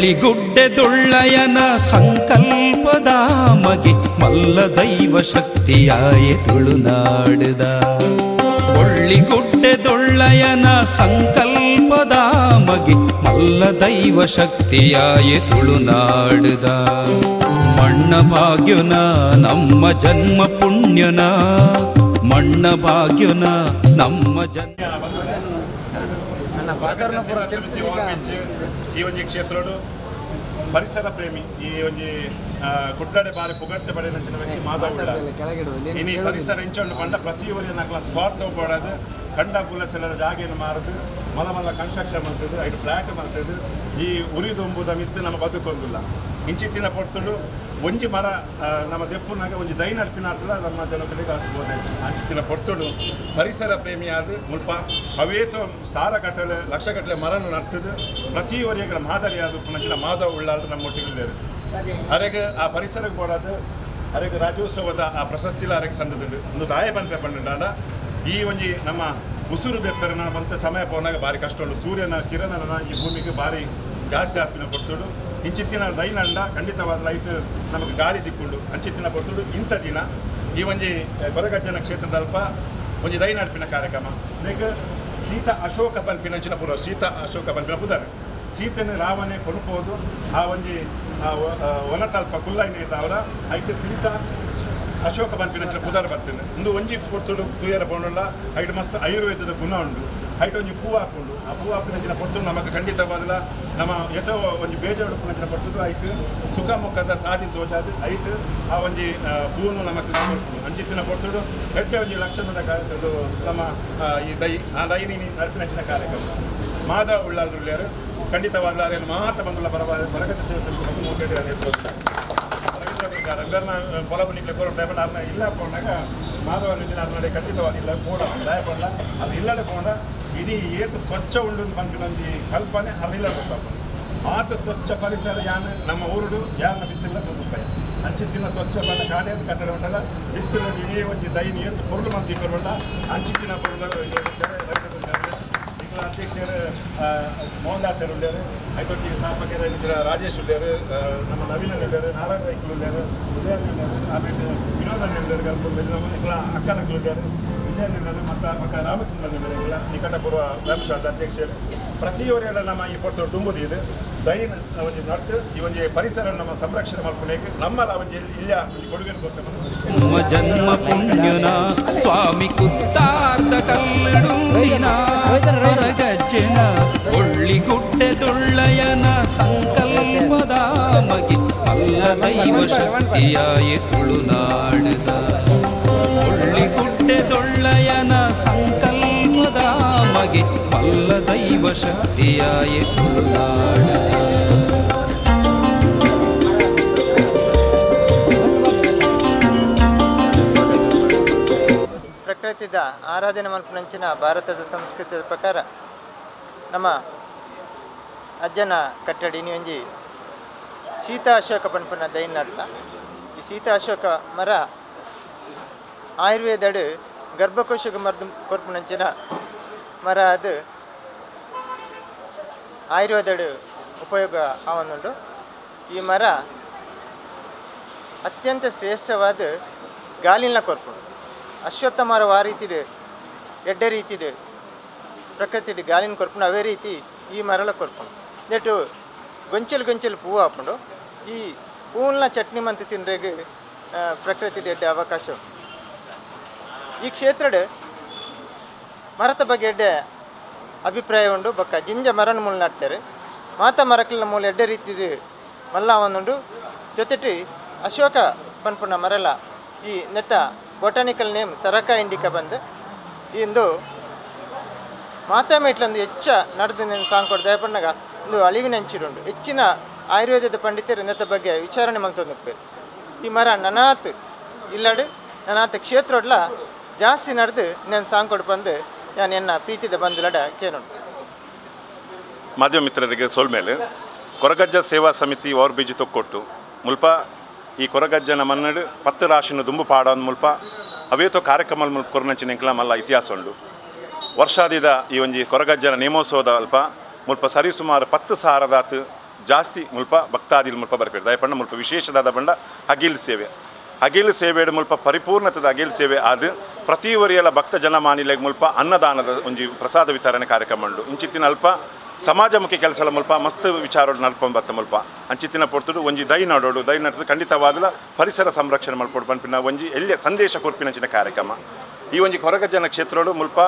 ಒಳ್ಳಿಗುಡ್ಡೆದೊಳ್ಳಯನ ಸಂಕಲ್ಪದ ಮಗೆ ಮಲ್ಲ ದೈವ ಶಕ್ತಿಯಾಯ ತುಳುನಾಡುದ. ಒಳ್ಳಿಗುಡ್ಡೆದೊಳ್ಳಯನ ಸಂಕಲ್ಪದ ಮಗೆ ಮಲ್ಲ ದೈವ ಶಕ್ತಿಯಾಯ ತುಳುನಾಡುದ. ಮಣ್ಣ ಭಾಗ್ಯನ ನಮ್ಮ ಜನ್ಮ ಪುಣ್ಯನ, ಮಣ್ಣ ಭಾಗ್ಯನ ನಮ್ಮ ಜನ್ಮ. ಈ ಒಂಜಿ ಕ್ಷೇತ್ರಡು ಪರಿಸರ ಪ್ರೇಮಿ ಈ ಒಂಜಿ ಕುಡ್ಲಡೆ ಬಾರಿ ಪುಗರ್ತೆ ಪಡೆಯಂಚಿನ ವ್ಯಕ್ತಿ ಮಾಧವ ಉಳ್ಳಾಲ್. ಇನಿ ಪರಿಸರ ಇಂಚೊಂಡು ಪಂಡ ಪ್ರತಿಯೊಂದು ನಕಲ ಸ್ವಾರ್ಥ ಪಡೋದು, ಕಂಡ ಪುಲಸೆಲ್ಲದ ಜಾಗೆಯನ್ನು ಮಾರದು, ಮಲ್ಲ ಮಲ್ಲ ಕನ್ಸ್ಟ್ರಕ್ಷನ್ ಮಾಡ್ತದೆ, ಐದು ಫ್ಲ್ಯಾಟ್ ಮಾಡ್ತದೆ. ಈ ಉರಿದೊಂಬುದ ಮಿತ್ತು ನಮ್ಮ ಬದುಕೊಂದಿಲ್ಲ. ಇಂಚಿತ್ತಿನ ಪೊರ್ತುಡು ಒಂಜಿ ಮರ ನಮ್ಮ ದೆಪ್ಪುನಾಗ ಒಂಜಿ ದೈ ನಡ್ಪಿನಾತಲ ನಮ್ಮ ಜನಗಳಿಗೆ ಆಗ್ಬೋದು. ಅಂಚಿತ್ತಿನ ಪೊರ್ತುಡು ಪರಿಸರ ಪ್ರೇಮಿಯಾದ ಮುಲ್ಪ ಅವೇತೋ ಸಾರ ಕಟ್ಟಲೆ ಲಕ್ಷ ಕಟ್ಟಲೆ ಮರನು ನಡ್ತದೆ. ಪ್ರತಿಯೊರಿಯಗಳ ಮಾದರಿಯಾದ ಪುನಚಿನ ಮಾಧವ ಉಳ್ಳಾಲ್ ನಮ್ಮ ಒಟ್ಟಿಗೆ ಅರೆಗೆ ಆ ಪರಿಸರಕ್ಕೆ ಬೋಡಾದ ಅರೆಗೆ ರಾಜ್ಯೋತ್ಸವದ ಆ ಪ್ರಶಸ್ತಿಲ ಅರೆಗೆ ಸಂದದುಂಡು. ಒಂದು ದಾಯ ಪನ್ಪೆ ಪಂಡ ಈ ಒಂಜಿ ನಮ್ಮ ಉಸುರು ದೆಪ್ಪೆರನ ಮಂತ ಸಮಯ ಪೋನಾಗ ಭಾರಿ ಕಷ್ಟ ಉಂಟು. ಸೂರ್ಯನ ಕಿರಣನ ಈ ಭೂಮಿಗೆ ಭಾರಿ ಜಾಸ್ತಿ ಆತ್ಮಿನ ಕೊಡ್ತುಡು. ಇಂಚಿತ್ತಿನ ದೈನಂಡ ಖಂಡಿತವಾದ ಲೈಟ್ ನಮಗೆ ಗಾಳಿ ದಿಕ್ಕೊಂಡು ಅಂಚಿತ್ತಿನ ಕೊಡ್ತುಡು. ಇಂಥ ದಿನ ಈ ಒಂಜಿ ಕೊರಗಜ್ಜನ ಕ್ಷೇತ್ರದಲ್ಪ ಒಂಜಿ ದೈ ನಡ್ಪಿನ ಕಾರ್ಯಕ್ರಮ. ಇದಕ್ಕೆ ಸೀತಾ ಅಶೋಕ ಪನ್ಪಿನಂಚಿನ ಪುರ, ಸೀತಾ ಅಶೋಕ ಪನ್ಪಿನ ಪುದರ್ ಸೀತೆನ ರಾವಣೆ ಕೊನುಕೋದು ಆ ಒಂಜಿ ವನತಲ್ಪ ಕುಲ್ಲೈನ ಅವರ ಐತೆ ಸೀತಾ ಅಶೋಕ ಪನ್ಪಿನಂಚಿನ ಪುದರ್ ಬರ್ತದೆ. ಒಂದು ಒಂಜಿ ಕೊಡ್ತುಡು ತುಯರ ಪೋಂಡ ಐಟ್ ಮಸ್ತ್ ಆಯುರ್ವೇದದ ಗುಣ ಉಂಡು. ಐಟ್ ಒಂಜಿ ಹೂವು ಹಾಕೊಂಡು ಆ ಹೂವು ಹಾಪಿನಂಚಿನ ಪೊರ್ತುಡು ನಮಗೆ ಖಂಡಿತವಾದಲ ನಮ್ಮ ಎತೋ ಒಂಜಿ ಬೇಜಾರು ಪುನಂಚಿನ ಪೊರ್ತುಡು ಐಟ್ ಸುಖ ಮುಖದ ಸಾಧಿ ತೋಜಾದು ಐಟ್ ಆ ಒಂಜಿ ಹೂವನ್ನು ನಮಗೆ ಕೊಡ್ಪುಂಡು. ಅಂಚಿತ್ತಿನ ಪೊರ್ತುಡು ಎಡ್ಡೆ ಒಂಜಿ ಲಕ್ಷಣದ ನಮ್ಮ ಈ ದೈ ಆ ದೈನಿ ನಡ್ಪಿನಂಚಿನ ಕಾರ್ಯಕ್ರಮ. ಮಾಧವ ಉಳ್ಳಾಲ್ರುಳ್ಳ್ಯಾರು ಖಂಡಿತವಾಗ್ಲೂ ಅರೇನು ಮಾತ ಬಂದುಲ್ಲ ಬರಗತಿ ಸೇವೆ ಸಲ್ಲಿಕೆ ಮೂಕೇಟಿ ರವೀಂದ್ರ ರಂಗರ್ನ ಪೊಲಬನಿಕ್ಲೆ ಕೋರ ದಯಪಂಡ ಅರ್ನ ಇಲ್ಲ ಪೋಂಡಾಗ ಮಾಧವ ಅರ್ನಡೆ ಖಂಡಿತವಾದ ಇಲ್ಲ ಪೋಡ ದಯಪಂಡ ಅದು ಇಲ್ಲಡೆ ಪೋಂಡ ಇಡೀ ಏತು ಸ್ವಚ್ಛ ಉಂಡು ಪನ್ಪಿನೊಂಜಿ ಕಲ್ಪನೆ ಅದಿಲ್ಲ ಗೊತ್ತಪ್ಪ. ಆತ ಸ್ವಚ್ಛ ಪರಿಸರ ಯಾನ್ ನಮ್ಮ ಊರುಡು ಯಾರನ್ನ ಬಿತ್ತಿಲ್ಲ ತುಪ್ಪಯ್ಯ ಅಂಚಿತ್ತಿನ ಸ್ವಚ್ಛ ಬಣ್ಣ ಕಾಡೇದು ಕತ್ತಲೆ ಉಂಟಲ್ಲ ಬಿತ್ತಿನ ಇಡೀ ಒಂಜಿ ದೈನಿ ಏತು ಪೊರ್ಲು ಮಂದಿ ಕೊರುಂಡ ಅಂಚಿತ್ತಿನ ಪೊರ್ಲು. ಈಗಲ ಅಧ್ಯಕ್ಷರು ಮೋಹನ್ ಉಳ್ಳೇರು, ಐತೊಟ್ಟಿಗೆ ಸ್ಥಾಪಕರ ರಾಜೇಶ್ ಉಳ್ಳೇರು, ನಮ್ಮ ನವೀನ ಉಳ್ಳೇರು, ನಾರಾಯಣ ರೈಕುಲು ಉಳ್ಳೇರು, ಉದಯ ಉಳ್ಳೇರು, ಆಮೇಲೆ ವಿನೋದ ಉಳ್ಳೇರು, ನಮ್ಮ ಈಗಲ ಅಕ್ಕನಕುಲು ಉಳ್ಳೇರು, ವಿಜಯ ಮತ್ತು ಮಕ್ಕ ರಾಮಚಂದ್ರ ನಿಂಬೆಲ್ಲ ನಿಕಟಪೂರ್ವ ವ್ಯಾಮಶಾಲ ಅಧ್ಯಕ್ಷರು. ಪ್ರತಿಯೊರಿಯಲ್ಲ ನಮ್ಮ ಈ ಪೊರ್ತು ತುಂಬುದು ಇದು ದೈನ ಒಂಜಿ ನಡ್ತು ಈ ಒಂಜಿ ಪರಿಸರ ನಮ್ಮ ಸಂರಕ್ಷಣೆ ಮಾಡ್ಕೊಂಡೇಗೆ ನಮ್ಮಲ್ಲ ಒಂಜಿ ಇಲ್ಲ ಒಂಜಿ ಕೊಡುಗೆ ಕೊಡ್ತೇವೆ. ನಮ್ಮ ಜನ್ಮ ಪುಣ್ಯನ ಸ್ವಾಮಿ ಕುತ್ತಾರ್ದ ಕಲ್ಲಡುಂಡಿನ ಹೊರಗಜ್ಜನ ಒಳ್ಳಿಗುಡ್ಡೆದೊಳ್ಳಯನ ಸಂಕಲ್ಪದ ಮಗೆ ಮಲ್ಲ ದೈವ ಶಕ್ತಿಯಾಯ ತುಳುನಾಡುದ. ಒಳ್ಳಿಗುಡ್ಡೆದೊಳ್ಳಯನ ಸಂಕಲ್ಪದ ಮಗೆ ಮಲ್ಲ ದೈವ ಶಕ್ತಿಯಾಯ ತುಳುನಾಡುದ. ಪ್ರಕೃತಿದ ಆರಾಧನೆ ಮಲ್ಪುನಂಚಿನ ಭಾರತದ ಸಂಸ್ಕೃತಿಯ ಪ್ರಕಾರ ನಮ್ಮ ಅಜ್ಜನ ಕಟ್ಟಡಿ ಒಂಜಿ ಸೀತಾ ಅಶೋಕ ಪನ್ಪುನ ದೈನ್ ನಡ್ತ. ಈ ಸೀತಾ ಅಶೋಕ ಮರ ಆಯುರ್ವೇದಡು ಗರ್ಭಕೋಶಕ್ಕೆ ಮರ್ದು ಕೊರ್ಪುನಂಚಿನ ಮರ. ಅದು ಆಯುರ್ವೇದಡು ಉಪಯೋಗ ಆವನುಂಡು. ಈ ಮರ ಅತ್ಯಂತ ಶ್ರೇಷ್ಠವಾದ ಗಾಲಿನ ಕೊರ್ಪುಂಡು. ಅಶ್ವತ್ಥ ಮರ ಆ ರೀತಿಡು ಎಡ್ಡೆ ರೀತಿಡು ಪ್ರಕೃತಿ ಗಾಲಿನ ಕೊರ್ಪುಂಡು, ಅವೇ ರೀತಿ ಈ ಮರಲ ಕೊರ್ಪುಂಡು. ನೆಟ್ಟು ಗೊಂಚಲು ಗೊಂಚಲು ಹೂವು ಹಾಪುಂಡು. ಈ ಹೂವನ್ನ ಚಟ್ನಿ ಮಂತ್ ತಿನ್ರೆಗ್ ಪ್ರಕೃತಿ ಎಡ್ಡೆ ಅವಕಾಶ. ಈ ಕ್ಷೇತ್ರಡ್ ಮರತ ಬಗ್ಗೆ ಎಡ್ಡೆ ಅಭಿಪ್ರಾಯ ಉಂಡು. ಬೊಕ್ಕ ಜಿಂಜ ಮರನ ಮೂಲ ನಡ್ತಾರೆ, ಮಾತ ಮರಕಲ್ನ ಮೂಲ ಎಡ್ಡೆ ರೀತಿ ಮಲ್ಲ ಒಂದುಂಡು. ಜೊತೆಟಿ ಅಶೋಕ ಪನ್ಪುನ ಮರಲ ಈ ನೆತ್ತ ಬೊಟಾನಿಕಲ್ ನೇಮ್ ಸರಕ ಇಂಡಿಕಾ ಬಂದು ಇಂದು ಮಾತಾ ಮೇಟ್ಲೊಂದು ಹೆಚ್ಚ ನಡೆದು నేను ಸಾಂಗ್ ಕೊಡ್ದು ದಯಪಣ್ಣಗ ಒಂದು ಅಳಿವಿನ ಅಂಚಿಡುಂಡು. ಹೆಚ್ಚಿನ ಆಯುರ್ವೇದದ ಪಂಡಿತರು ನೆತ್ತ ಬಗ್ಗೆ ವಿಚಾರಣೆ ಮಲ್ತೊಂದು. ಈ ಮರ ನನಾತ್ ಇಲ್ಲಡು ನನಾತ್ ಕ್ಷೇತ್ರಡ್ಲ ಜಾಸ್ತಿ ನಡೆದು ನಾನು ಸಾಂಗ್ ಕೊಡು ಬಂದು ನಾನು ಎನ್ನ ಪ್ರೀತಿದ ಬಂದು ಲಡ ಕೇಳೋಣ. ಮಾಧ್ಯಮ ಮಿತ್ರರಿಗೆ ಸೋಲ್ಮೇಲೆ ಕೊರಗಜ್ಜ ಸೇವಾ ಸಮಿತಿ ಓವರ್ ಬ್ರಿಡ್ಜ್ ತೊಕ್ಕೊಟ್ಟು ಮುಲ್ಪ ಈ ಕೊರಗಜ್ಜನ ಮನ್ನಡು 10 ರಾಶಿನ ದುಂಬು ಪಾಡೋನ್ ಮುಲ್ಪ ಅವೇತೋ ಕಾರ್ಯಕ್ರಮ ಮುಲ್ಪ ಕೊರನಂಚಿನ ಎಂಕ್ಲ ಮಲ್ಲ ಇತಿಹಾಸ ಉಂಡು. ವರ್ಷಾದಿದ ಈ ಒಂಜಿ ಕೊರಗಜ್ಜನ ನೇಮೋತ್ಸವದ ಅಲ್ಪ ಮುಲ್ಪ ಸರಿಸುಮಾರು 10,000ದಾತ್ ಜಾಸ್ತಿ ಮುಲ್ಪ ಭಕ್ತಾದಿಲ್ ಮುಲ್ಪ ಬರ್ಪೇರು ದಯಪಂಡ ಮುಲ್ಪ ವಿಶೇಷದಾದ ಬಂಡ ಅಗಿಲ್ ಸೇವೆ ಅಗಿಲ್ ಸೇವೆಡ್ ಮುಲ್ಪ ಪರಿಪೂರ್ಣತದ ಅಗಿಲ್ ಸೇವೆ ಆದ ಪ್ರತಿ ವರಿಯಲ ಭಕ್ತ ಜನಮಾನಿಲೆಗ್ ಮುಲ್ಪ ಅನ್ನದಾನದ ಒಂಜಿ ಪ್ರಸಾದ ವಿತರಣೆ ಕಾರ್ಯಕ್ರಮ ಉಂಡು ಇಂಚಿತ್ತಿನ ಅಲ್ಪ ಸಮಾಜಮುಖಿ ಕೆಲಸಲ ಮುಲ್ಪ ಮಸ್ತ್ ವಿಚಾರ ನಡ್ಕೊಂಡು ಬತ್ತ ಮುಲ್ಪ ಅಂಚಿತ್ತಿನ ಪೊರ್ತುಡು ಒಂಜಿ ದೈ ನಡೋಡು ದೈ ನಡ್ದು ಖಂಡಿತವಾದಲ ಪರಿಸರ ಸಂರಕ್ಷಣೆ ಮಲ್ಪೊಡು ಪನ್ಪಿನ ಒಂಜಿ ಎಲ್ಲಿಯ ಸಂದೇಶ ಕೊರ್ಪಿನಂಚಿನ ಕಾರ್ಯಕ್ರಮ ಈ ಒಂಜಿ ಕೊರಗಜ್ಜನ ಕ್ಷೇತ್ರಡು ಮುಲ್ಪ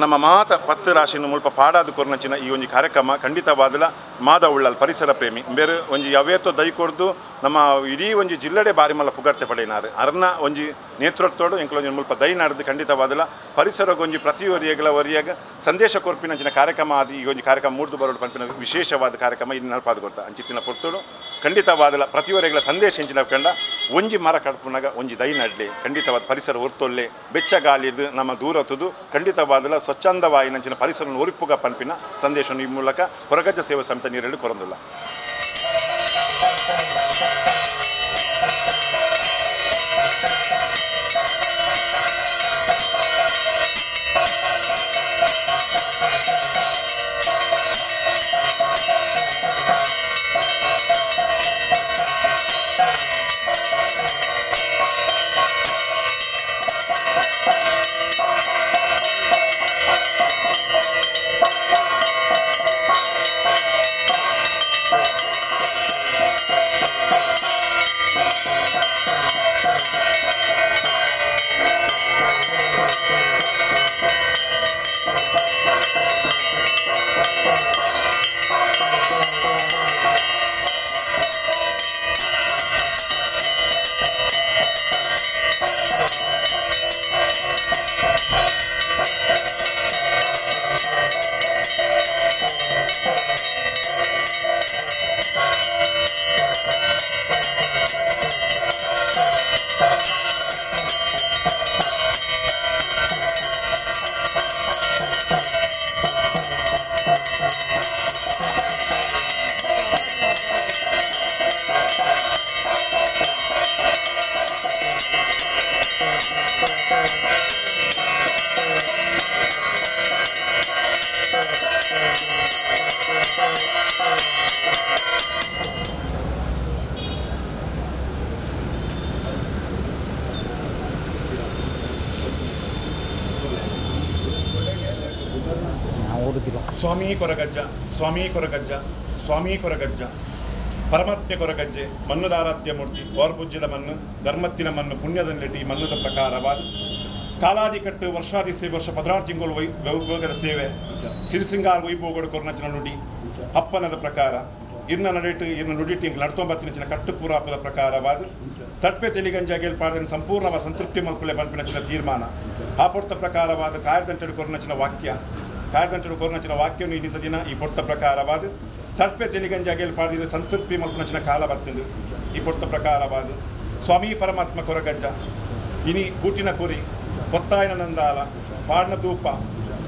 ನಮ್ಮ ಮಾತ ಪತ್ತು ರಾಶಿನ ಮುಲ್ಪ ಪಾಡಾದ ಕೊರ್ನಂಚಿನ ಈ ಒಂಜಿ ಕಾರ್ಯಕ್ರಮ ಖಂಡಿತವಾದಲ ಮಾದ ಉಳ್ಳಲ್ ಪರಿಸರ ಪ್ರೇಮಿ ಬೇರೆ ಒಂಜಿ ಯಾವೇತೋ ದೈ ಕೊರ್ದು ನಮ್ಮ ಇಡೀ ಒಂಜಿ ಜಿಲ್ಲೆಡೆ ಬಾರಿ ಮಲ್ಲ ಪುಗರ್ತೆ ಪಡೆಯಿನಾರು ಅರ್ನ ಒಂಜಿ ನೇತೃತ್ವಡು ಎಂಕಲೊಂಜಿ ಮುಲ್ಪ ದೈ ನಡೆದು ಖಂಡಿತವಾದಲ ಪರಿಸರಗೊಂಜಿ ಪ್ರತಿಯೊರಿಯಗಳ ಒರಿಯಾಗ ಸಂದೇಶ ಕೊರ್ಪಿನಂಚಿನ ಕಾರ್ಯಕ್ರಮ ಆದಿ ಈ ಒಂಜಿ ಕಾರ್ಯಕ್ರಮ ಮೂಡ್ದು ಬರೋಡು ಪನ್ಪಿನ ವಿಶೇಷವಾದ ಕಾರ್ಯಕ್ರಮ ಇನ್ನು ನಲ್ಪಾದ ಕೊರ್ತ ಅಂಚಿತ್ತಿನ ಪೊರ್ತುಡು ಖಂಡಿತವಾದಲ ಪ್ರತಿಯೊರಿಗಳ ಸಂದೇಶ ಎಂಚಿನ ಕಂಡ ಒಂಜಿ ಮರ ಕಡ್ಪುನಾಗ ಒಂಜಿ ದೈ ನಡ್ಲಿ ಖಂಡಿತವಾದ ಪರಿಸರ ಹೊರ್ತೊಲ್ಲೆ ಬೆಚ್ಚ ಗಾಳಿದು ನಮ್ಮ ದೂರ ತುದು ಖಂಡಿತವಾದಲ ಸ್ವಚ್ಛಂದವಾಯಿನಂಚಿನ ಪರಿಸರ ಒರಿಪುಗ ಪನ್ಪಿನ ಸಂದೇಶ ಈ ಮೂಲಕ ಹೊರಗಜ್ಜ ಸೇವಾ ಸಮಿತಿ ನೀರಲ್ಲಿ ಕೊರಂದಿಲ್ಲ. ಸ್ವಾಮಿ ಕೊರಗಜ್ಜ ಸ್ವಾಮಿ ಕೊರಗಜ್ಜ ಸ್ವಾಮಿ ಕೊರಗಜ್ಜ ಪರಮಾತ್ಮೆ ಕೊರಗಜ್ಜೆ ಮನ್ನುದಾರಾಧ್ಯ ಮೂರ್ತಿ ವಾರ್ಪೂಜ್ಯದ ಮಣ್ಣು ಧರ್ಮತ್ತಿನ ಮಣ್ಣು ಪುಣ್ಯದಲ್ಲಿಟ್ಟು ಈ ಮಣ್ಣದ ಪ್ರಕಾರವಾದ ಕಾಲಾದಿ ಕಟ್ಟು ವರ್ಷಾದಿ ಸೇವೆ ವರ್ಷ 16 ತಿಂಗಳು ವೈಭೋಗದ ಸೇವೆ ಸಿರಿಸಿಂಗಾರ ವೈಭೋಗಡು ಕೊರನಚಿನ ನುಡಿ ಅಪ್ಪನದ ಪ್ರಕಾರ ಇರ್ನ ನಡೆಟು ಇರ್ನ ನುಡಿಟ್ಟು ನಡ್ತೊಂಬತ್ತಿನ ಕಟ್ಟು ಪೂರಾಪದ ಪ್ರಕಾರವಾದ ತಡ್ಪೆ ತೆಲಿಗಂಜಾಗೇಲ್ ಪಾಡದ ಸಂಪೂರ್ಣವಾದ ಸಂತೃಪ್ತಿ ಮಲ್ಪುಲೆ ಪನ್ಪಿನಚಿನ ತೀರ್ಮಾನ ಆ ಪೊರ್ತ ಪ್ರಕಾರವಾದ ಕಾಯದಂಟೆಡು ಕೊರನಚಿನ ವಾಕ್ಯ ಕಾಯದಂಟೆಡು ಕೊರನಚಿನ ವಾಕ್ಯವನ್ನು ಇನ್ನಿತ ದಿನ ಈ ಪೊರ್ತ ಪ್ರಕಾರವಾದ ತಡ್ಪೆ ತೆಲಿಗಂಜಾಗೇಲ್ ಪಾಡಿದ ಸಂತೃಪ್ತಿ ಮಲ್ಪುನಚಿನ ಕಾಲ ಬರ್ತದೆ ಈ ಪೊರ್ತ ಪ್ರಕಾರವಾದ ಸ್ವಾಮಿ ಪರಮಾತ್ಮ ಕೊರಗಜ್ಜ ಇನಿ ಗೂಟಿನ ಕುರಿ పొత్తాయన నందాల ಪಾಡ್ನ ಧೂಪ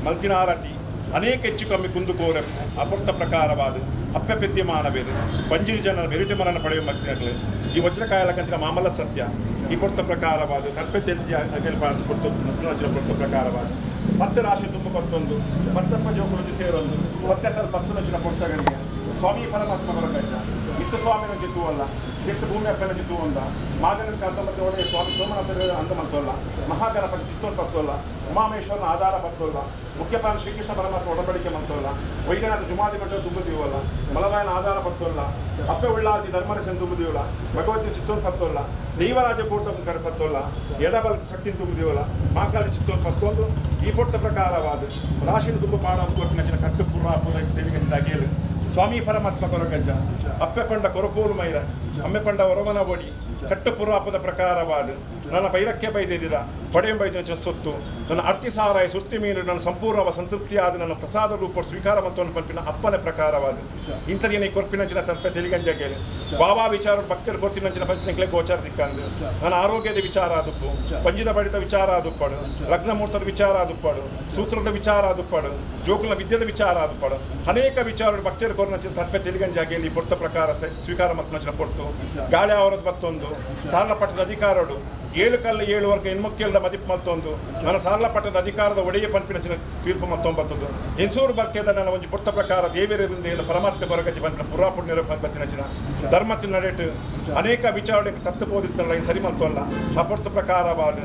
ಮಲ್ಚಿನ ಆರತಿ ಅನೇಕ ಹೆಚ್ಚು ಕಮ್ಮಿ ಕುಂದುಕೋರೆಪ್ಪು ಅಪೂರ್ತ ಪ್ರಕಾರವಾದ ಅಪ್ಪೆ ಪೆದ್ಯಮಾನವೇರು ಪಂಜಿರಿ ಜನ ಬೆರಿಟೆ ಮರಣ ಪಡೆಯುವ ಮಕ್ಕಳು ಈ ವಜ್ರಕಾಯಲಕಂತಿನ ಮಾಮಲ ಸತ್ಯ ಈ ಪೊರ್ತ ಪ್ರಕಾರವಾದ ತರ್ಪೆ ಕೊಟ್ಟು ಪೊರ್ತ ಪ್ರಕಾರವಾದ 10 ರಾಶಿ ತುಂಬ ಪತ್ತೊಂದು ಪತ್ತಪ್ಪ ಜೋಕುಲಜಿ ಸೇರೊಂದು ಪತ್ತೆ ಸಲ 10 ಲಕ್ಷ ಪೊರ್ತಗಳಿಗೆ ಸ್ವಾಮಿ ಪರಮಾತ್ಮ ಕೊರಗಜ್ಜ ಇತ್ತು ಸ್ವಾಮಿನ ಜಿತ್ತುವಲ್ಲ ಚಿತ್ತ ಭೂಮಿ ಅಪ್ಪನ ಜಿತ್ತುವಂದ ಮಾದನ ಕಾಂತಮತ್ತೆ ಒಡೆಯ ಸ್ವಾಮಿ ಸೋಮನಾಥ ಅಂದ ಮಂತೋಲ್ಲ ಮಹಾಗಣಪತಿ ಚಿತ್ತೋನ್ ಪತ್ತೋಲ್ಲ ಉಮಾಮೇಶ್ವರನ ಆಧಾರ ಪತ್ತೋಲ್ಲ ಮುಖ್ಯಪಾನ ಶ್ರೀಕೃಷ್ಣ ಪರಮಾತ್ಮ ಒಡಂಬಡಿಕೆ ಮಂತೋಲ್ಲ ವೈದ್ಯನಾಥ ಜುಮಾದಿ ಮಠ ತುಂಬುದೀವಲ್ಲ ಮಲರಾಯನ ಆಧಾರ ಪತ್ತೋಲ್ಲ ಅಪ್ಪೆ ಉಳ್ಳಾದಿ ಧರ್ಮರಸನ್ ತುಂಬುದೀವಲ್ಲ ಭಗವತಿ ಚಿತ್ತೋನ್ ಪತ್ತೋಲ್ಲ ದೈವರಾಜ ಕೂಟ ಕಡೆ ಪತ್ತೋಲ್ಲ ಎಡಬಲ ಶಕ್ತಿ ತುಂಬುದೀವಲ್ಲ ಮಾಕಾದಿ ಚಿತ್ತೋನ್ ಪತ್ತೊಂದು ಈ ಪೊಟ್ಟ ಪ್ರಕಾರವಾದ ರಾಶಿನ ತುಂಬ ಪಾಡಾದ ಕೊಟ್ಟಿನ ಕಟ್ಟು ಪುರ ದೇವಿಗೆ ಸ್ವಾಮಿ ಪರಮಾತ್ಮ ಕೊರಗಜ್ಜ ಅಪ್ಪೆ ಪಂಡ ಕೊರಪೋಲು ಮೈರ ಅಮ್ಮೆ ಪಂಡ ಒರವನ ಒಡಿ ಕಟ್ಟು ಪುರಾಪದ ಪ್ರಕಾರವಾದ ನನ್ನ ಬೈರಕ್ಕೆ ಬೈದಿದ್ದ ಪಡೆಯಂ ಬೈದ ಸೊತ್ತು ನನ್ನ ಅರ್ತಿಸಾರಾಯ ಸುರ್ತಿ ಮೀನು ನನ್ನ ಸಂಪೂರ್ಣ ಸಂತೃಪ್ತಿಯಾದ ನನ್ನ ಪ್ರಸಾದ ರೂಪ ಸ್ವೀಕಾರ ಮತ್ತು ಪಂಪಿನ ಅಪ್ಪನ ಪ್ರಕಾರವಾದ ಇಂಥದ್ದೇನೆ ಕೊರ್ಪಿನಂಚಿನ ತರ್ಪೆ ತೆಲಿಗಂಜ ಕೇಳಿ ಬಾಬಾ ವಿಚಾರ ಭಕ್ತರ ಕೊರ್ತಿನಂಚಿನ ಪಂಪಿನ ಗೋಚಾರ ತಿಕ್ಕಂದು ನನ್ನ ಆರೋಗ್ಯದ ವಿಚಾರ ಆದುಪ್ಪು ಪಂಜಿದ ಬಡಿತ ವಿಚಾರ ಆದುಪ್ಪಾಡು ಲಗ್ನ ಮುಹೂರ್ತದ ವಿಚಾರ ಆದುಪ್ಪಾಡು ಸೂತ್ರದ ವಿಚಾರ ಆದುಪ್ಪಾಡು ಜೋಕುಲ ವಿದ್ಯದ ವಿಚಾರ ಆದುಪ್ಪಾಡು ಅನೇಕ ವಿಚಾರ ಭಕ್ತರ ಕೊರ್ನಂಚಿನ ತರ್ಪೆ ತೆಲಿಗಂಜ ಕೇಳಿ ಪೊರ್ತ ಪ್ರಕಾರ ಸ್ವೀಕಾರ ಮತ್ತು ಪೊರ್ತು ಗಾಳಿ ಅವರದ್ದು ಮತ್ತೊಂದು ಸಾಲ ಪಟ್ಟದ ಅಧಿಕಾರಡು ಏಳು ಕಲ್ಲು ಏಳು ವರ್ಗ ಎನ್ಮುಖ್ಯಲ್ದ ಮದಿಪು ಮಲ್ತೊಂದು ನನ್ನ ಸಾರ್ಲ ಪಟ್ಟದ ಅಧಿಕಾರದ ಒಡೆಯ ಪನ್ಪಿನ ಚಿನ್ನ ತೀರ್ಪು ಮಲ್ತೊಂಬತ್ತದು ಎನ್ಸೂರು ಬರ್ಕೆದ ನನ್ನ ಒಂಜಿ ಪುಟ್ಟ ಪ್ರಕಾರ ದೇವರಿಂದ ಏನು ಪರಮಾತ್ಮ ಕೊರಗಜ್ಜಿ ಪನ್ಪಿನ ಪುರಾ ಪುಣ್ಯರ ಬತ್ತಿನ ಚಿನ್ನ ಧರ್ಮತಿನ ನಡೆಟು ಅನೇಕ ವಿಚಾರಣೆ ತತ್ತು ಬೋದಿತ್ತಲ್ಲ ಸರಿ ಮಲ್ತೊಲ್ಲ ಆ ಪೊರ್ತು ಪ್ರಕಾರವಾದ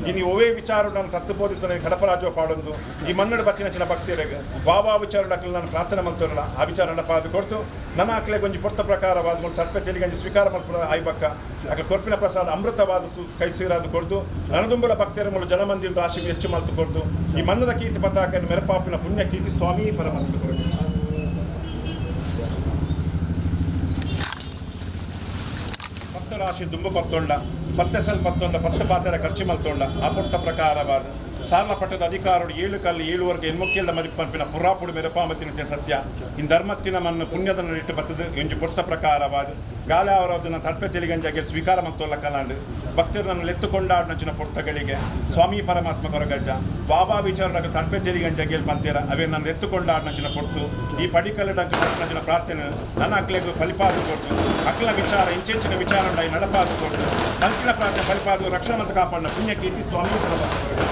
ಇನಿ ಒವೇ ವಿಚಾರ ನಾನು ತತ್ತು ಬೋದಿತ್ತನ ಕಡಪರಾಜೋ ಪಾಡೊಂದು ಈ ಮನ್ನಡ ಬತ್ತಿನ ಚಿನ್ನ ಭಕ್ತಿಯರಿಗೆ ವಾವಾ ವಿಚಾರ ನಾನು ಪ್ರಾರ್ಥನೆ ಮಲ್ತೊಲ್ಲ ಆ ವಿಚಾರ ನಡಪಾದು ಕೊಡ್ತು ನನ್ನ ಅಕ್ಲೆ ಒಂಜಿ ಪೊರ್ತ ಪ್ರಕಾರವಾದ ಮೂರು ತಡ್ಪೆ ತೆಲಿಗಂಜಿ ಸ್ವೀಕಾರ ಮಲ್ಪುನ ಆಯ್ಬಕ್ಕ ಅಕ್ಲೆ ಕೊರ್ಪಿನ ಪ್ರಸಾದ ಅಮೃತವಾದ ಕೈ ಸೀರಾದ ಕೊಡ್ದು ನನದುಂಬಲ ಭಕ್ತಿಯರ ಮೂಲ ಜನಮಂದಿರ ರಾಶಿ ಹೆಚ್ಚು ಮಲ್ತು ಕೊಡ್ದು ಈ ಮನ್ನದ ಕೀರ್ತಿ ಪತಾಕ ಮೆರಪಾಪಿನ ಪುಣ್ಯ ಕೀರ್ತಿ ಸ್ವಾಮಿ ಪರಮಾತ್ಮ ಕೊರಗು. ಪತ್ತು ರಾಶಿ ದುಂಬು ಪತ್ತೊಂಡ ಪತ್ತೆಸಲ್ ಪತ್ತೊಂಡ ಪತ್ತು ಪಾತೆರ ಖರ್ಚು ಮಲ್ತೊಂಡ ಆ ಪೊರ್ತ ಪ್ರಕಾರವಾದ ಸಾರ್ಲ ಪಟ್ಟದ ಅಧಿಕಾರಡು ಏಳು ಕಲ್ಲು ಏಳುವರೆಗೆ ಎನ್ಮುಖ್ಯದ ಮದಿಪಂಪಿನ ಪುರಾಪುಡು ಮೆರಪಾಮತಿನ ಸತ್ಯ ಇನ್ ಧರ್ಮತ್ತಿನ ಮನ್ನು ಪುಣ್ಯದ ನಡಿಟ್ಟು ಬತ್ತದು ಎಂಜು ಪೊರ್ತ ಪ್ರಕಾರವಾದ ಗಾಲ ಅವರದನ್ನ ತಡ್ಪೆ ತೆಲಿಗಂಜಾಗಿ ಸ್ವೀಕಾರ ಮತ್ತೊಲ್ಲ ಕಲಾಂಡು ಭಕ್ತರು ನನ್ನ ಲೆತ್ತುಕೊಂಡಾಡಿನ ಪೊರ್ತಗಳಿಗೆ ಸ್ವಾಮಿ ಪರಮಾತ್ಮ ಕೊರಗಜ್ಜ ಬಾಬಾ ವಿಚಾರದಾಗ ತಡ್ಪೆ ತೆಲಿಗಂಜಾಗಿ ಪಂತೀರ ಅವೇ ನನ್ನ ಎತ್ತುಕೊಂಡಾಡಿನ ಪೊರ್ತು ಈ ಪಡಿಕಲ್ಲಡಂಚಿನ ಪ್ರಾರ್ಥನೆ ನನ್ನ ಅಕ್ಲೆಗೂ ಫಲಿಪಾದು ಕೊಡ್ತು ಅಕ್ಲ ವಿಚಾರ ಇಂಚೆಂಚಿನ ವಿಚಾರ ನಡಪಾದು ಕೊಡ್ತು ಮಲ್ಕಿನ ಪ್ರಾರ್ಥನೆ ಫಲಿಪಾದು ರಕ್ಷಣೆ ಮತ್ತು ಕಾಪಾಡಿನ ಪುಣ್ಯ ಕೀರ್ತಿ ಸ್ವಾಮಿ ಪರಮಾತ್ಮ ಕೊರಗಜ್ಜ.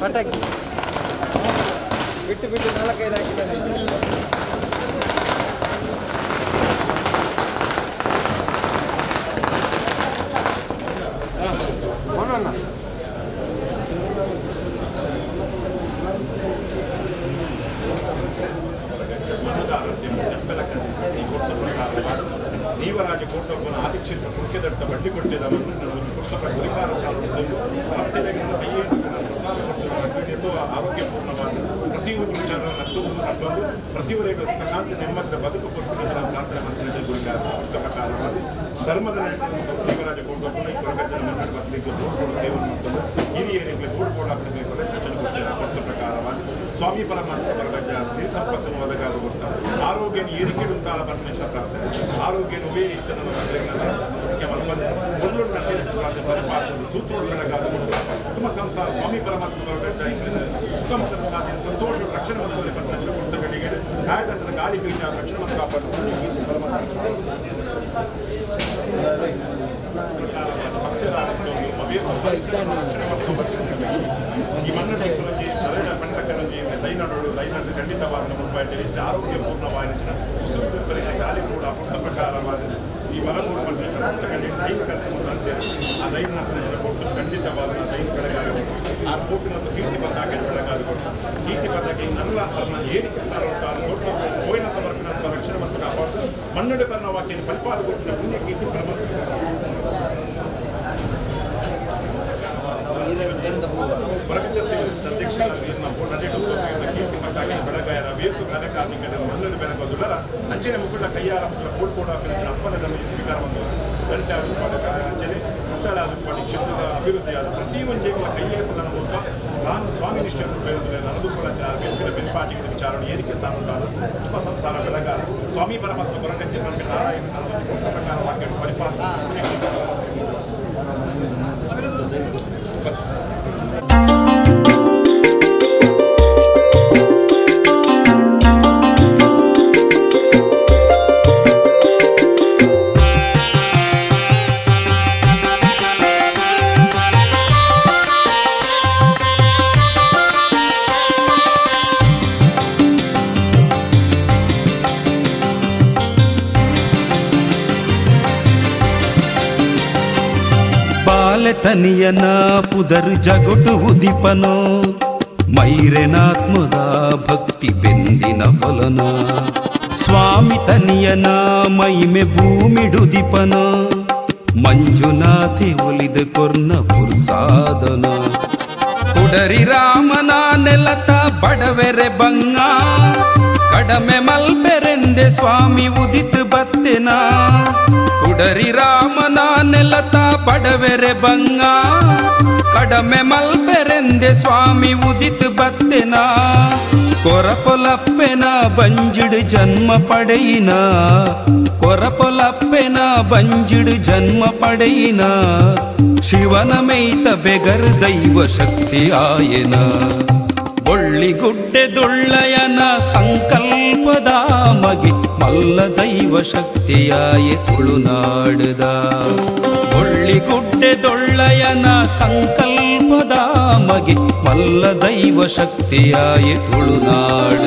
ಪಟಾಕಿ ಬಿಟ್ಟು ಬಿಟ್ಟು ನಾಲ್ಕೈದು ಹಾಕಿದ್ದಾನೆ. ನೀವರಾಜ ಕೋಟೊಬ್ಬನ ಆದಿಕ್ಷೇತ್ರ ಕುರ್ಕೆದಟ್ಟ ಬಡ್ಡಿ ಕೊಟ್ಟಿದ್ದವನ್ನು ಗುರಿಕಾರ ಪ್ರಸಾದ ಕೊಟ್ಟು ಆರೋಗ್ಯಪೂರ್ಣವಾದ ಪ್ರತಿಯೊಂದು ವಿಚಾರ ನಟ್ಟು ನಟ್ಟೊಂದು ಪ್ರತಿಯೊಬ್ಬರಿಗೂ ಸುಖ ಶಾಂತಿ ನೆಮ್ಮದಿಯ ಬದುಕು ಕೊಟ್ಟು ನಾವು ಪ್ರಾರ್ಥನೆ ಮಾಡ್ತೀನಿ. ಗುರಿಕಾರ ಕೊಟ್ಟ ಪ್ರಕಾರವಾದ ಧರ್ಮದ ನೀವರಾಜ ಕೋಟೊಬ್ಬನ ಈ ಕೊರಗಜ್ಜನ ಮನ್ನಡ ಬದಲಿಗೆ ಬೋರ್ಡ್ ಸೇವೆ ಮಾಡ್ತದೆ ಹಿರಿಯರಿಗೆ ಬೋರ್ಡ್ ಬೋರ್ಡ್ ಹಾಕಿದ್ರೆ ಸದಸ್ಯ ಕೊಡ್ತಾರೆ. ಕೊಟ್ಟ ಪ್ರಕಾರವಾಗಿ ಸ್ವಾಮಿ ಪರಮಾತ್ಮ ಕೊರಗಜ್ಜ ಸಿರಿ ಸಂಪತ್ತನ್ನು ಒದಗಾದ ಕೊಡ್ತ ಆರೋಗ್ಯ ಏರಿಕೆಡುತ್ತಾಳ ಪರಮೇಶ್ವರ ಪ್ರಾರ್ಥನೆ ಆರೋಗ್ಯ ಉಬೇರಿ ಸೂತ್ರ ಬೆಳಗಾದ ಉತ್ತಮ ಸಂಸಾರ ಸ್ವಾಮಿ ಪರಮಾತ್ಮ ಕೊರಗಜ್ಜ ಸುಖಮುಖದ ಸಾಧ್ಯ ಸಂತೋಷ ರಕ್ಷಣೆ ಮತ್ತು ಪರಮೇಶ್ವರ ಕೊಟ್ಟ ಕಡೆಗೆ ಕಾಯದಂಡದ ಗಾಳಿ ಬೀಜ ರಕ್ಷಣೆ ಮತ್ತು ಕಾಪಾಡು ಪರಮಾತ್ಮ ಈ ಮನ್ನಡ ಪಂಡಕರಂಜಿ ದೈನಡೋಡು ದೈನಡು ಖಂಡಿತವಾದ ಮುಟ್ಪಾಯಿತು ಆರೋಗ್ಯಪೂರ್ಣವಾದ ಉಸುರು ಗಾಳಿ ಕೂಡ ಪುಟ್ಟ ಪ್ರಕಾರವಾದ ಈ ಮರಗೂಡು ದೈನ ಕರ್ತಂತೇವೆ ಆ ದೈನ ಕೊಟ್ಟು ಖಂಡಿತವಾದ ದೈನ ಬೆಳಗಾಗಬೇಕು. ಆ ಕೋಪಿನ ಕೀರ್ತಿ ಪತಾಕೆ ಬೆಳಗಾಗಬೇಕು. ಕೀರ್ತಿ ಪತಾಕೆ ನನ್ನ ಅವರನ್ನ ಏರಿಕೆ ಸ್ಥಾನ ಕೊಟ್ಟು ಹೋಯಿನಂತ ಬರ್ಪಿನಂತ ರಕ್ಷಣೆ ಮತ್ತು ಕಾಪಾಡು ಮನ್ನಡೆ ಬರ್ಣ ವಾಕ್ಯ ಫಲಿಪಾದ ಕೊಟ್ಟಿನ ಪುಣ್ಯ ಕೀರ್ತಿ ಪರಮಾತ್ಮ ಹೊರಗಿದ್ದ ಅಧ್ಯಕ್ಷ ಕೀರ್ತಿ ಪತಾಕೆ ಬೆಳಗಾಯರ ವೇತು ಕಾರ್ಯಕಾರ್ಮಿಕರ ಮನ್ನಡೆ ಬೆಳಗೋದುಲ್ಲರ ಅಂಚನೆ ಮುಕ್ಕುಳ್ಳ ಕೈಯಾರ ಮುಕ್ಕುಳ ಕೋಡ್ಕೋಡ ಅಪ್ಪನ ಸ್ವೀಕಾರ ಬಂದು ದಂಡ ಅಂಚನೆ ಮುಟ್ಟಲಾದ ಕ್ಷೇತ್ರದ ಅಭಿವೃದ್ಧಿಯಾದ ಪ್ರತಿಯೊಂದು ಕೈಯೇಪದ ಮೂಲಕ ನಾನು ಸ್ವಾಮಿ ನಿಷ್ಠೆಯನ್ನು ಪ್ರಯೋಜನ ನನಗೂ ಕೂಡ ಬೆಂಪಿನ ಬೆಂಪಾಟಿಗಳ ವಿಚಾರಣೆ ಏರಿಕೆ ಸ್ಥಾನ ಉತ್ತಮ ಸಂಸಾರ ಬೆಳಗ ಸ್ವಾಮಿ ಪರಮಾತ್ಮ ಕೊರಗಜ್ಜೆ ನಾರಾಯಣ ಪ್ರಕಾರ ವಾಕ್ಯ ಪರಿಪಾಲನೆ. ಬಾಲೆ ತನಿಯನ ಪುದರ್ ಜಗೊಟು ಉದಿಪನೋ ಮೈರೆನಾತ್ಮದ ಭಕ್ತಿ ಬೆಂದಿನ ಫಲನ ಸ್ವಾಮಿ ತನಿಯನ ಮೈಮೆ ಭೂಮಿಡುದಿಪನ ಮಂಜುನಾಥೆ ಒಲಿದ ಕೊರ್ನ ಪುರ್ಸಾದನ ಕುಡರಿ ರಾಮನ ನೆಲತ ಬಡವೆರೆ ಬಂಗ ಕಡಮೆ ಮಲ್ಪೆರೆಂದೆ ಸ್ವಾಮಿ ಉದಿತ್ ಬತ್ತೆನ ಕುಡರಿ ರಾಮನ ನೆಲತ ಬಡವೆರೆ ಬಂಗ ಕಡಮೆ ಮಲ್ಪೆರೆಂದೆ ಸ್ವಾಮಿ ಉದಿತ್ ಬತ್ತೆನ ಕೊರಪೊಲಪ್ಪೆನ ಬಂಜಿಡು ಜನ್ಮ ಪಡೆಯಿನ ಕೊರಪೊಲಪ್ಪೆನ ಬಂಜಿಡು ಜನ್ಮ ಪಡೆಯಿನ ಶಿವನ ಮೇಯ್ತ ಬೆಗರ್ ದೈವ ಶಕ್ತಿ ಆಯನ ಬೊಳ್ಳಿಗುಡ್ಡೆದೊಳ್ಳಯನ ಸಂಕಲ್ಪದ ಮಗೆ ಮಲ್ಲ ದೈವ ಶಕ್ತಿಯಾಯ ತುಳುನಾಡುದ ಬೊಳ್ಳಿಗುಡ್ಡೆದೊಳ್ಳಯನ ಸಂಕಲ್ಪದ ಮಗೆ ಮಲ್ಲ ದೈವ ಶಕ್ತಿಯಾಯ ತುಳುನಾಡು.